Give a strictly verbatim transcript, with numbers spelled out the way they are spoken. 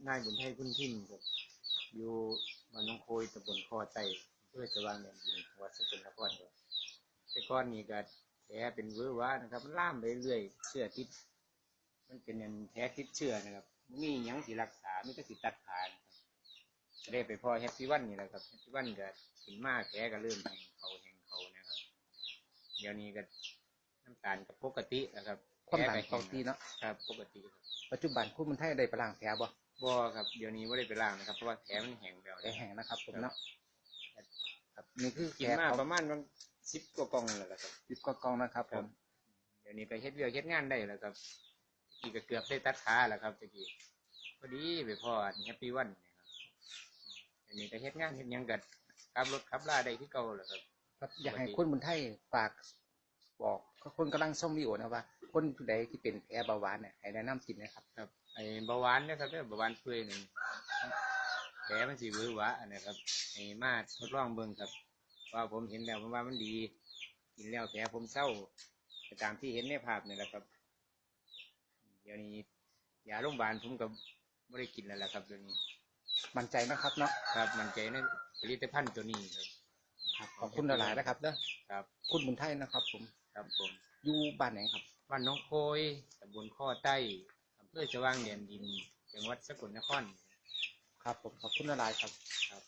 นายบุญไทย คุณทิมครับ อยู่บ้านหนองโคย ตำบลคอไต้ อำเภอสว่างแดนดิน จังหวัดสกลนครครับ แต่ก่อนนี่ก็แผลเป็นเวอะหวะนะครับ มันลามไปเรื่อย เชื้อติด มันเป็นอันแผลติดเชื้อนะครับ บ่มีหยังสิรักษา มีแต่สิตัดขานะครับ ก็ได้ไปพ้อแฮปปี้วันนี่แหละครับ แฮปปี้วันก็ขึ้นมา แผลก็เริ่มแห้งเขาแห้งเขานะครับ เดี๋ยวนี้ก็น้ำตาลก็ปกติแล้วครับ ความดัน แผลก็แห้ง ปกติเนาะ ครับ ปกติครับ ปัจจุบันคุณบุญไทยได้ไปล้างแผลบ่ บ่ครับ เดี๋ยวนี้บ่ได้ไปล้างนะครับ เพราะว่าแผลมันแห้งแล้ว แผลแห้งนะครับผมเนาะ ครับ นี่คือ กินมา แผลของ ประมาณ สิบกว่ากล่องแล้วล่ะครับ สิบกว่ากล่องนะครับผม เดี๋ยวนี้ก็เฮ็ดเวียกเฮ็ดงานได้แล้วครับ ตะกี้ก็เกือบได้ตัดขาแล้วครับ ตะกี้ พอดีไปพ้อแฮปปี้วันนะครับ เดี๋ยวนี้ก็เฮ็ดงานเฮ็ดหยังก็ขับรถขับลาได้คือเก่าแล้วครับ ครับ อยากให้คุณบุญไทยฝากบอกคนกำลังชมวิดีโอนะว่า คนผู้ใดที่เป็นแผลเบาหวานเนี่ย ให้แนะนำกินนะครับ ครับ ไอ้เบาหวานนะครับ เด้อ เบาหวานเปื่อยนี่ แผลมันสิหวือหวานะครับ ให้มาทดลองเบิ่งครับ ว่าผมเห็นแล้วผมว่ามันดี กินแล้วแผลผมเซา ไปตามที่เห็นในภาพนี่แหละครับ เดี๋ยวนี้ยาโรงพยาบาลผมก็บ่ได้กินแล้วล่ะครับ เดี๋ยวนี้ มั่นใจนะครับเนาะ ครับ มั่นใจในผลิตภัณฑ์ตัวนี้ครับ ครับ ขอบคุณหลายๆนะครับเด้อ ครับ คุณบุญไทยนะครับผม ครับผม อยู่บ้านไหนครับ บ้านหนองโคย ตำบลคอไต้ อำเภอสว่างแดนดิน จังหวัดสกลนคร ครับผม ขอบคุณหลายๆครับ ครับ